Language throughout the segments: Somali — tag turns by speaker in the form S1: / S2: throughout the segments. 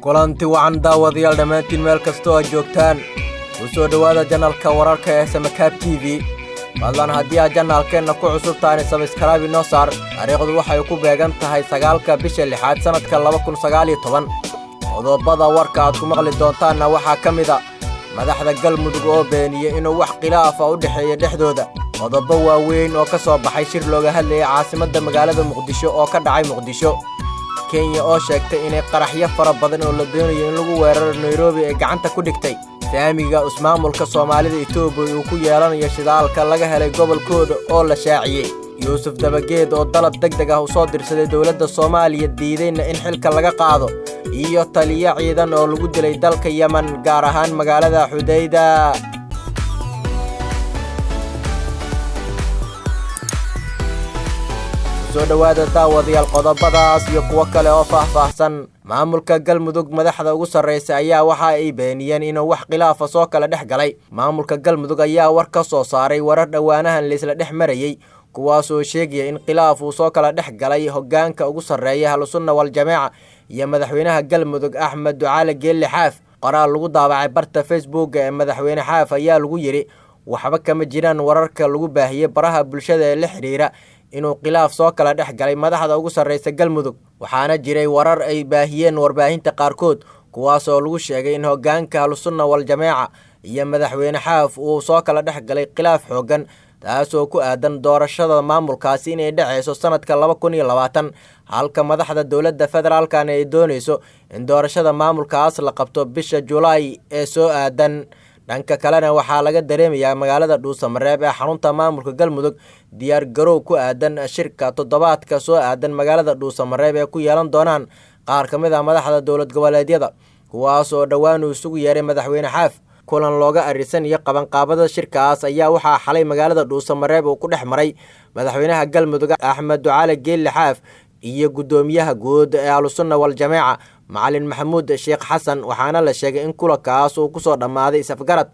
S1: Kulanti wacan daawadayaal dhammaantiin meel kastoo aad joogtaan, ku soo dhowaada janalka wararka ee Samakaab TV. Fadlan haddii aad janaalkeenna ku cusub tahay, sabskraibe inoo saar. Taariikhdu waxay ku beegan tahay 9-ka bisha 6aad sannadka 2019. Qodobada warka aad ku maqli doontaanna waxaa ka mid a madaxda Galmudug oo beeniyey inuu wax khilaafa u dhexeeya dhexdooda, qodobo waaweyn oo ka soo baxay shir looga hadlayay caasimadda magaalada Muqdisho oo ka dhacay Muqdisho, Kenya oo sheegtay inay qaraxyo fara badan oo la doonayo in lagu weeraro Nairobi ay gacanta ku dhigtay, saamiga ismaamulka Soomaalida Itoobiya uu ku yeelanayo shidaalka laga helay gobolkooda oo la shaaciyey, Yuusuf Dabageed oo dalab deg deg ah u soo dirsaday dowladda Soomaaliya diidayna in xilka laga qaado, iyo taliyo ciidan oo lagu dilay dalka Yemen, gaar ahaan magaalada Xudayda. Soo dhowaada daawadayaal qodobadaas iyo kuwo kale oo faahfaahsan. Maamulka Galmudug madaxda ugu sarreysa ayaa waxa ay beeniyeen inuu wax khilaafa soo kala dhex galay. Maamulka Galmudug ayaa war ka soo saaray warar dhowaanahan laisla dhex marayey, kuwaasoo sheegaya in khilaaf uu soo kala dhex galay hoggaanka ugu sarreeya Ahlusunna Wal-Jameeca iyo madaxweynaha Galmudug Axmed Ducaale Geelle Xaaf. Qoraal lagu daabacay barta Facebooka ee madaxweyne Xaaf ayaa lagu yidhi: waxba kama jiraan wararka lagu baahiyey baraha bulshada ee la xiriira inuu khilaaf soo kala dhex galay madaxda ugu sarreysa Galmudug. Waxaana jiray warar ay baahiyeen warbaahinta qaarkood, kuwaasoo lagu sheegay in hoggaanka Ahlusunna Wal-Jameeca iyo madaxweyne Xaaf uu soo kala dhex galay khilaaf xooggan, taasoo ku aadan doorashada maamulkaasi inay dhaceyso sanadka 2020, halka madaxda dowladda federaalkana ay dooneyso in doorashada maamulkaas la qabto bisha Julaay ee soo aadan. Dhanka kalena waxaa laga dareemayaa magaalada Dhuusamareeb ee xarunta maamulka Galmudug diyaar garow ku aadan shirka toddobaadka soo aadan magaalada Dhuusamareeb ee ku yeelan doonaan qaar ka mid ah madaxda dowlad goboleedyada, kuwaas oo dhowaan uu isugu yeeray madaxweyne Xaaf. Kulan looga arisan iyo qabanqaabada shirkaas ayaa waxaa xalay magaalada Dhuusamareeb uu ku dhex maray madaxweynaha Galmudug Axmed Ducaale Geelle Xaaf iyo guddoomiyaha guud ee Ahlusunna Wal-Jameeca Macalin Maxamuud Sheekh Xasan, waxaana la sheegay in kulankaas uu kusoo dhammaaday isafgarad.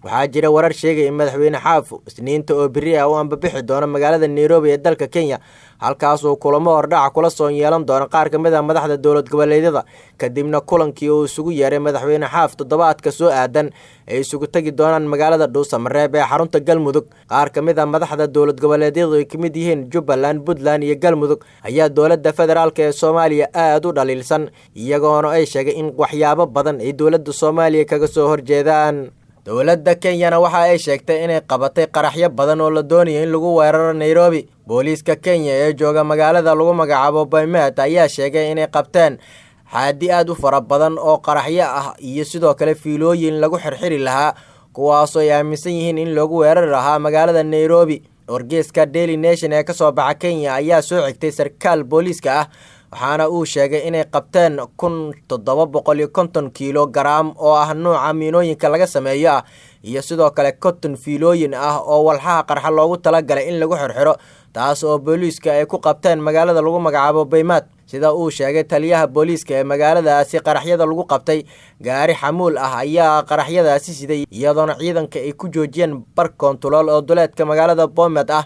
S1: Waxaa jira warar sheegaya in madaxweyne Xaaf Isniinta oo berri ah u ambabixi doono magaalada Nairobi ee dalka Kenya, halkaas uu kulamo hordhaca kula soo yeelan doono qaar ka mid ah madaxda dowlad goboleedyada, kadibna kulankii uu isugu yeeray madaxweyne Xaaf toddobaadka soo aadan ay isugu tegi doonaan magaalada Dhuusamareeb ee xarunta Galmudug. Qaar ka mid ah madaxda dowlad goboleedyadu ay ka mid yihiin Jubbaland, Puntland iyo Galmudug ayaa dowladda federaalk ee Soomaaliya aad u dhaliilsan, iyagoona ay sheegay in waxyaabo badan ay dowladda Soomaaliya kaga soo horjeedaan. Dowladda Kenyana waxa ay sheegtay inay qabatay qaraxyo badan oo la doonayo in lagu weeraro Nairobi. Booliiska Kenya ee jooga magaalada lagu magacaabo Bomet ayaa sheegay inay qabteen xaadi aad u fara badan oo qaraxyo ah iyo sidoo kale fiilooyin lagu xirxiri lahaa, kuwaasoo ay aaminsan yihiin in loogu weerari lahaa magaalada Nairobi. Wargeyska Daily Nation ee kasoo baxa Kenya ayaa soo xigtay sarkaal booliiska ah, waxaana uu sheegay inay qabteen 1750 kiilo garaam oo ah nuuca miinooyinka laga sameeyo ah, iyo sidoo kale 50 fiilooyin ah oo walxaha qarxa loogu talagalay in lagu xirxiro, taas oo booliiska ay ku qabteen magaalada lagu magacaabo Baymaad. Sida uu sheegay taliyaha booliiska ee magaaladaasi, qaraxyada lagu qabtay gaari xamuul ah ayaa qaraxyadaasi siday, iyadoona ciidanka ay ku joojiyeen bar koontulool oo duleedka magaalada Bomet ah.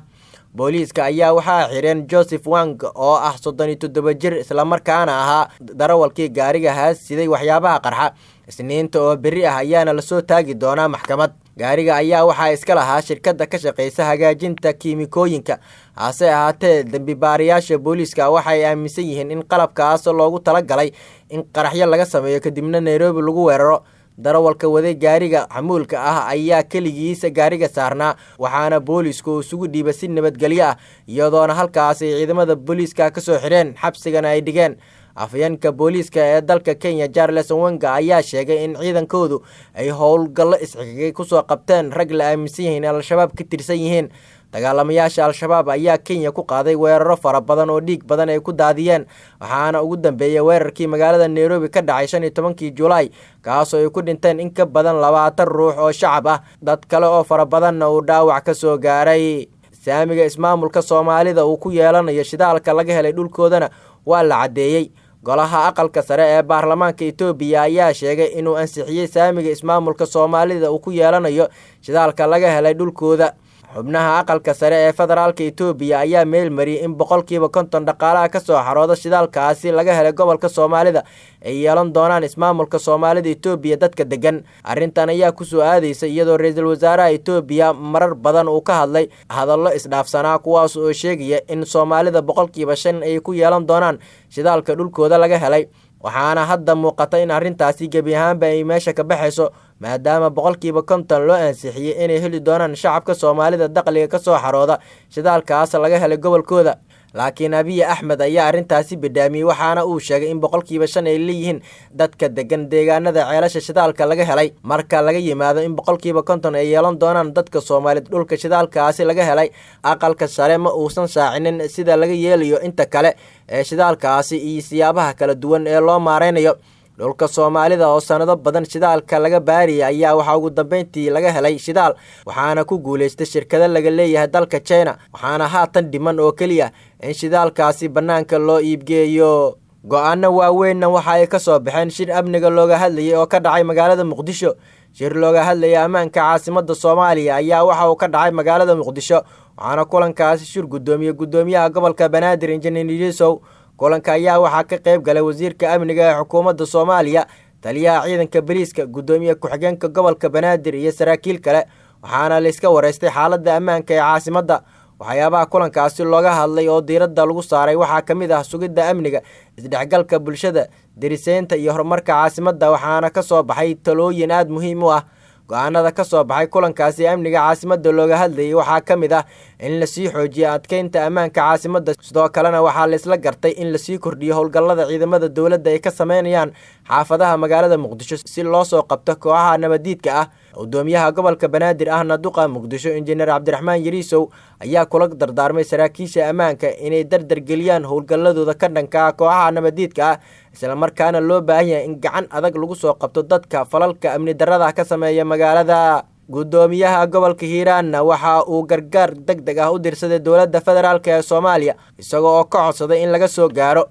S1: Booliiska ayaa waxaa xireen Joseph Wang oo ah 37 jir, islamarkaana ahaa darawalkii gaariga haas siday waxyaabaha qarxa. Isniinta oo berri ah ayaana lasoo taagi doonaa maxkamad. Gaariga ayaa waxaa iska lahaa shirkadda ka shaqeysa hagaajinta kiimikooyinka, hase ahaatee dembi baarayaasha booliiska waxay aaminsan yihiin in qalabkaas loogu talagalay in qaraxyo laga sameeyo kadibna Nairobi lagu weeraro. Darawalka waday gaariga xamuulka ah ayaa keligiisa gaariga saarnaa, waxaana boolisku isugu dhiibay si nabadgelyo ah, iyadoona halkaas ay ciidamada booliiska kasoo xireen xabsigana ay dhigeen. Afhayeenka booliiska ee dalka Kenya Charles Wenga ayaa sheegay in ciidankoodu ay howlgallo isxigay kusoo qabteen rag la aaminsan yihiin in Al-Shabaab ka tirsan yihiin. Dagaalamayaasha Al-Shabaab ayaa Kenya ku qaaday weeraro fara badan oo dhiig badan ay ku daadiyeen, waxaana ugu dambeeyay weerarkii magaalada Nairobi ka dhacay 15-kii Julaay, kaasoo ay ku dhinteen in ka badan 20 ruux oo shacab ah, dad kale oo fara badanna uu dhaawac ka soo gaaray. Saamiga ismaamulka Soomaalida uu ku yeelanayo shidaalka laga helay dhulkoodana waa la caddeeyey. Golaha aqalka sare ee baarlamaanka Itoobiya ayaa sheegay inuu ansixiyey saamiga ismaamulka Soomaalida uu ku yeelanayo shidaalka laga helay dhulkooda. Xubnaha aqalka sare ee federaalka Itoobiya ayaa meelmariyay in 50% dhaqaalaha ka soo xarooda shidaalkaasi laga helay gobolka Soomaalida ay yeelan doonaan ismaamulka Soomaalida Itoobiya dadka degan. Arrintan ayaa ku soo aadaysa iyadoo ra'iisul wasaaraha Itoobiya marar badan uu ka hadlay hadallo isdhaafsanaa, kuwaas oo sheegaya in Soomaalida 5% ay ku yeelan doonaan shidaalka dhulkooda laga helay. Waxaana hadda muuqata in arrintaasi gebi ahaanba ay meesha ka baxayso, maadaama 50% loo ansixiyey inay heli doonaan shacabka Soomaalida dakhliga ka soo xarooda shidaalkaas laga helay gobolkooda. Laakiin Abiy Axmed ayaa arrintaasi bidhaamiyey, waxaana uu sheegay in 5% ay leeyihiin dadka degan deegaanada ceelasha shidaalka laga helay. Marka laga yimaado in 50% ay yeelan doonaan dadka Soomaalida dhulka shidaalkaasi laga helay, aqalka sare ma uusan shaacinin sida laga yeelayo inta kale ee shidaalkaasi iyo siyaabaha kala duwan ee loo maareynayo. Dhulka Soomaalida oo sanado badan shidaalka laga baariyay ayaa waxaa ugu dambeyntii laga helay shidaal, waxaana ku guuleystay shirkado laga leeyahay dalka China, waxaana haatan dhiman oo keliya in shidaalkaasi bannaanka loo iibgeeyo. Go'aano waaweynna waxa ay ka soo baxeen shir amniga looga hadlayay oo ka dhacay magaalada Muqdisho. Shir looga hadlayay ammaanka caasimadda Soomaaliya ayaa waxa uu ka dhacay magaalada Muqdisho, waxaana kulankaasi shir gudoomiye gudoomiyaha gobolka Banaadir Injineer Yuusuf. Kulanka ayaa waxaa ka qayb galay wasiirka amniga ee xukuumadda Soomaaliya, taliyaha ciidanka booliiska, gudoomiye ku-xigeenka gobolka Banaadir iyo saraakiil kale, waxaana la iska wareystay xaaladda ammaanka ee caasimadda. Waxyaabaha kulankaasi looga hadlay oo diiradda lagu saaray waxaa ka mid ah sugidda amniga, isdhexgalka bulshada, dariseynta iyo horumarka caasimadda, waxaana ka soo baxay talooyin aad muhiim u ah. Go'aanada ka soo baxay kulankaasi amniga caasimadda looga hadlayay waxaa ka mid ah in la sii xoojiyo adkeynta ammaanka caasimadda, sidoo kalena waxaa la isla gartay in la sii kordhiyo howlgallada ciidamada dowladda ay ka sameynayaan xaafadaha magaalada Muqdisho si loo soo qabto kooxaha nabadiidka ah. Gudoomiyaha gobolka Banaadir ahna duqa Muqdisho Injineer Cabdiraxmaan Yariisow ayaa kula dardaarmay saraakiisha ammaanka inay dardar geliyaan howlgalladooda ka dhanka ah kooxaha nabadiidka ah, isla markaana loo baahan yahay in gacan adag lagu soo qabto dadka falalka amni darrada ka sameeya magaalada. Gudoomiyaha gobolka Hiiraanna waxa uu gargaar degdeg ah u dirsaday dowladda federaalk ee Soomaaliya, isagoo oo ka codsaday in laga soo gaaro.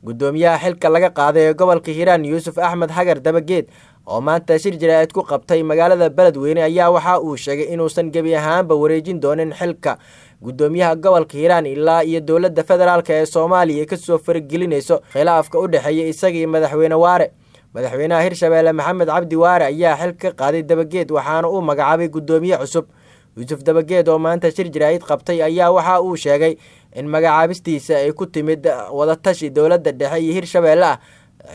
S1: Gudoomiyaha xilka laga qaaday ee gobolka Hiiraan Yuusuf Axmed Xagar Dabageed oo maanta shir jaraa'id ku qabtay magaalada Beledweyne ayaa waxa uu sheegay inuusan gebi ahaanba wareejin doonin xilka gudoomiyaha gobolka Hiiraan ilaa iyo dowladda federaalk ee Soomaaliya ka soo faragelinayso khilaafka u dhexeeya isaga iyo madaxweyne Waare. Madaxweynaha Hirshabeelle Maxamed Cabdi Waare ayaa xilka ka qaaday Dabageed, waxaana uu magacaabay gudoomiye cusub. Yuusuf Dabageed oo maanta shir jaraa'id qabtay ayaa waxa uu sheegay in magacaabistiisa ay ku timid wadatashi dowladda dhexe iyo Hirshabeelle ah,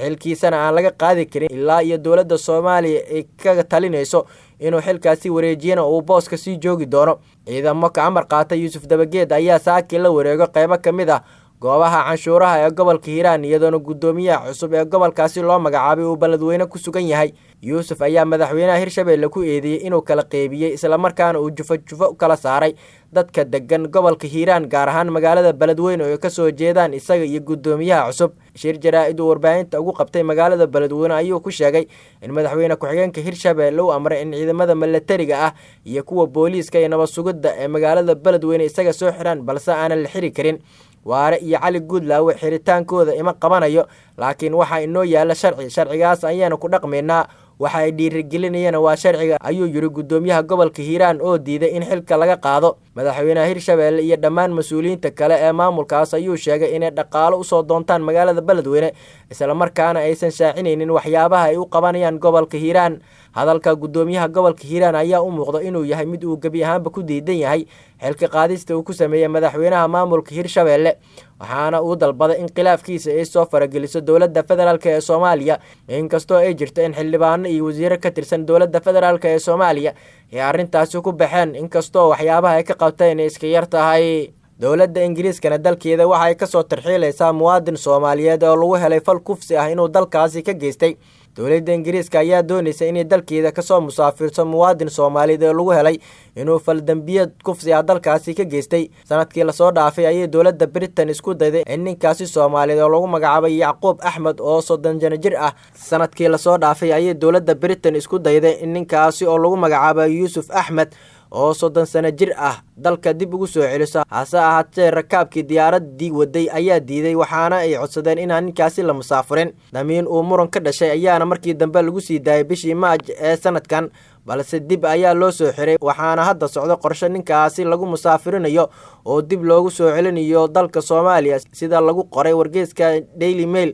S1: xilkiisana aan laga qaadi karin ilaa iyo dowladda Soomaaliya ay kaga talinayso inuu xilkaasi wareejiyana uu booska sii joogi doono. Ciidamo ka amar qaatay Yuusuf Dabageed ayaa saakii la wareego qaybo ka mid ah goobaha canshuuraha ee gobolka Hiiraan, iyadoona gudoomiyaha cusub ee gobolkaasi loo magacaabay uu Beledweyne ku sugan yahay. Yuusuf ayaa madaxweynaha Hirshabeelle ku eedeeyay inuu kala qeybiyey isla markaana uu jufo jufo u kala saaray dadka degan gobolka Hiiraan, gaar ahaan magaalada Beledweyne oo ay ka soo jeedaan isaga iyo gudoomiyaha cusub. Shir jaraa'id uu warbaahinta ugu qabtay magaalada Beledweyne ayuu ku sheegay in madaxweyne ku-xigeenka Hirshabeelle uu amray in ciidamada milatariga ah iyo kuwa booliiska iyo nabad sugidda ee magaalada Beledweyne isaga soo xiraan, balse aanan la xiri karin. Waare iyo Cali Guudlaawe xiritaankooda ima qabanayo, laakiin waxaa inoo yaala sharci, sharcigaas ayaanu ku dhaqmaynaa, waxa ay dhiirigelinayaan waa sharciga, ayuu yiri gudoomiyaha gobolka Hiiraan oo diiday in xilka laga qaado. Madaxweynaha Hirshabeelle iyo dhammaan mas'uuliyiinta kale ee maamulkaas ayuu sheegay inay dhaqaalo usoo doontaan magaalada Beledweyne, isla markaana aysan shaacinaynin waxyaabaha ay u qabanayaan gobolka Hiiraan. Hadalka gudoomiyaha gobolka Hiiraan ayaa u muuqda inuu yahay mid uu gebi ahaanba ku diidan yahay xilka qaadista uu ku sameeyey madaxweynaha maamulka Hirshabeelle, waxaana uu dalbaday in khilaafkiisa ay soo farageliso dowladda federaalk ee Soomaaliya, inkastoo ay jirto in xildhibaano iyo wasiiro ka tirsan dowladda federaalk ee Soomaaliya ay arrintaasi ku baxeen, inkastoo waxyaabaha ay ka qabteen ay iska yar tahay. Dowladda Ingiriiskana dalkeeda waxa ay ka soo tarxiilaysaa muwaadin Soomaaliyeed oo lagu helay fal kufsi ah inuu dalkaasi ka geystay. Dowladda Ingiriiska ayaa doonaysa inay dalkeeda kasoo musaafirso muwaadin Soomaaliyeed oo lagu helay inuu fal dambiyad kufsi ah dalkaasi ka geystay. Sanadkii lasoo dhaafay ayay dowladda Britain isku dayday in ninkaasi Soomaaliyeed oo lagu magacaabay Yacquub Axmed oo 30 jano jir ah. Sanadkii lasoo dhaafay ayay dowladda Britain isku dayday in ninkaasi oo lagu magacaabay Yuusuf Axmed oo 30 sano jir ah dalka dib ugu soo celiso, hase ahaatee rakaabkii diyaaraddii waday ayaa diiday, waxaana ay codsadeen inaan ninkaasi la musaafurin. Damiin uu muran ka dhashay ayaana markii dambe lagu sii daayay bishii Maaj ee sanadkan, Balse dib ayaa loo soo xiray, waxaana hadda socdo qorshe ninkaasi lagu musaafirinayo oo dib loogu soo celinayo dalka Soomaaliya, sida lagu qoray wargeyska Daily Mail.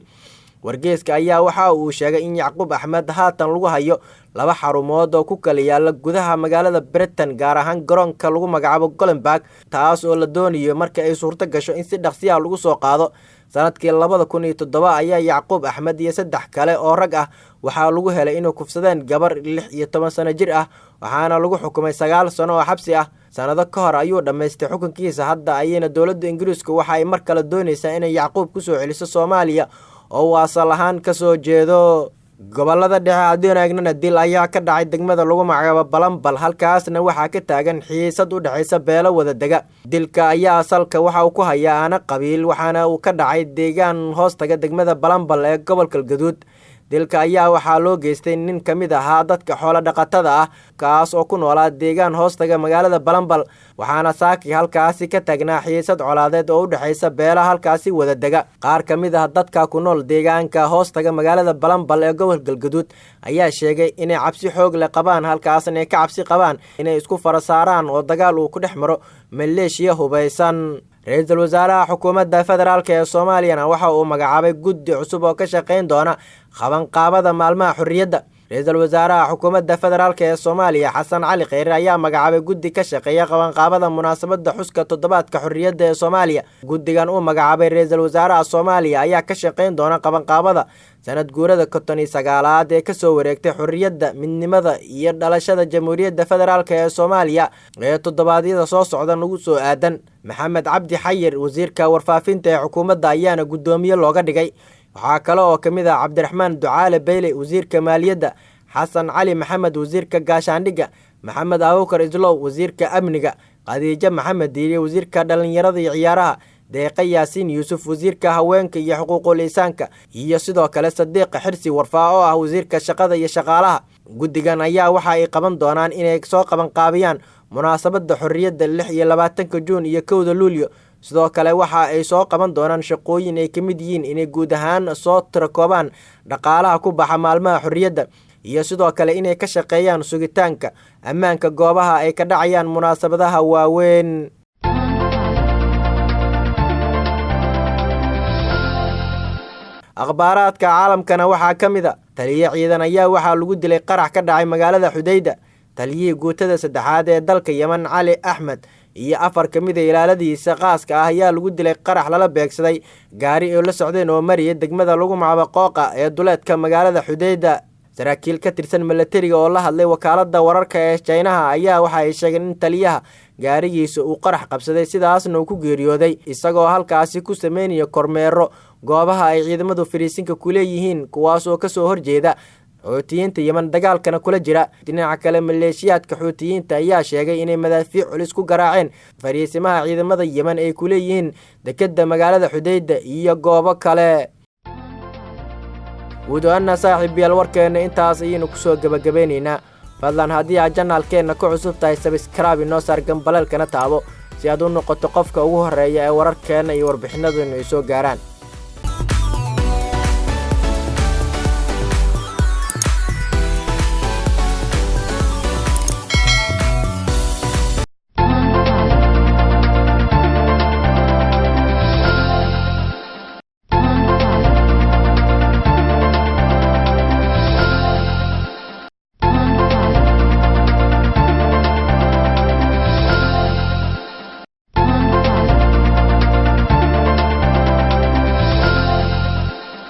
S1: Wargeyska ayaa waxa uu sheegay in Yacquub Axmed haatan lagu hayo 2 xarumood oo ku kala yaala gudaha magaalada Britain, gaar ahaan garoonka lagu magacaabo Golenberg, taas oo la doonayo marka ay suurto gasho in si dhaqsi ah lagu soo qaado. Sanadkii 2007 ayaa Yacquub Axmed iyo 3 kale oo rag ah waxaa lagu helay inuu kufsadeen gabar 16 sano jir ah, waxaana lagu xukumay 9 sano oo xabsi ah. Sanado ka hor ayuu dhammaystay xukunkiisa. Hadda ayayna dowladda Ingiriisku waxa ay mar kale doonaysaa inay Yacquub ku soo celiso Soomaaliya oo uu asal ahaan ka soo jeedo. Gobolada dhexe haddii eegnana, dil ayaa ka dhacay degmada lagu magacaabo Balambal, halkaasna waxaa ka taagan xiisad u dhexaysa beelo wada dega. Dilka ayaa asalka waxa uu ku hayaa aana qabiil, waxaana uu ka dhacay deegaan hoostaga degmada Balambal ee gobolka Galgaduud. Dilka ayaa waxaa loo geystay nin ka mid ahaa dadka xoolo dhaqatada ah, kaas oo ku noolaa deegaan hoostaga magaalada Balambal, waxaana saaki halkaasi ka taagnaa xiisad colaadeed oo u dhexaysa beelaha halkaasi wada dega. Qaar ka mid ah dadka ku nool deegaanka hoostaga magaalada Balambal ee gobolka Galgaduud ayaa sheegay inay cabsi xoog leh qabaan, halkaasna ay ka cabsi qabaan inay isku fara saaraan oo dagaal uu ku dhex maro maleeshiya hubaysan. Ra'iisul wasaaraha xukuumadda federaalk ee Soomaaliyana waxa uu magacaabay guddi cusub oo ka shaqayn doona qabanqaabada maalmaha xorriyadda. Ra'iisul wasaaraha xukuumadda federaalk ee Soomaaliya Xasan Cali Kheyre ayaa magacaabay guddi ka shaqeeya qabanqaabada munaasabadda xuska toddobaadka xorriyadda ee Soomaaliya. Guddigan uu magacaabay ra'iisul wasaaraha Soomaaliya ayaa ka shaqayn doona qabanqaabada sanad guurada 59aad ee kasoo wareegtay xorriyadda, midnimada iyo dhalashada Jamhuuriyadda Federaalk ee Soomaaliya ee toddobaadyada soo socda nagu soo aadan. Maxamed Cabdi Xayir, wasiirka warfaafinta ee xukuumadda, ayaana guddoomiye looga dhigay. Waxaa kale oo ka mid ah Cabdiraxmaan Ducaale Beyle, wasiirka maaliyadda, Xasan Cali Maxamed, wasiirka gaashaandhigga, Maxamed Abuukar Islow, wasiirka amniga, Khadiijo Maxamed Diiriye, wasiirka dhallinyarada iyo ciyaaraha, Deeqa Yaasiin Yuusuf, wasiirka haweenka iyo xuquuqul insaanka, iyo sidoo kale Sadiiq Xirsi Warfaa oo ah wasiirka shaqada iyo shaqaalaha. Guddigan ayaa waxa ay qaban doonaan inay soo qabanqaabiyaan munaasabadda xorriyadda 26 Juun iyo 1 Luulyo. Sidoo kale waxa ay soo qaban doonaan shaqooyin ay ka mid yihiin inay guud ahaan soo tirakoobaan dhaqaalaha ku baxa maalmaha xorriyadda, iyo sidoo kale inay ka shaqeeyaan sugitaanka ammaanka goobaha ay ka dhacayaan munaasabadaha waaweyn. Akhbaaraadka caalamkana waxaa ka mid a taliye ciidan ayaa waxaa lagu dilay qarax ka dhacay magaalada Xudayda. Taliyihii guutada 3aad ee dalka Yemen Cali Axmed iyo 4 ka mid a ilaaladiisa khaaska ah ayaa lagu dilay qarax lala beegsaday gaari oo la socdeen oo mariyay degmada lagu magacaabo Qooqa ee duleedka magaalada Xudayda. Saraakiil ka tirsan milatariga oo la hadlay wakaaladda wararka ee Chinaha ayaa waxa ay sheegeen in taliyaha gaarigiisa uu qarax qabsaday, sidaasna uu ku geeriyooday isagoo halkaasi ku sameynaya kormeero goobaha ay ciidamadu fariisinka ku leeyihiin, kuwaas oo kasoo horjeeda Xuutiyiinta Yemen dagaalkana kula jira. Dhinaca kale, maleeshiyaadka Xuutiyiinta ayaa sheegay inay madaafiic culus ku garaaceen fariisimaha ciidamada Yemen ay ku leeyihiin dekedda magaalada Xudayda iyo goobo kale. Guud ahaanna saaxiibayaal, warkeena intaas ayaynu kusoo gabagabeynaynaa. Fadlan haddii aad janaalkeenna ku cusub tahay, sabskraibe inoo saar, gambaleelkana taabo si aad u noqoto qofka ugu horreeya ee wararkeenna iyo warbixinadeennu ay soo gaaraan.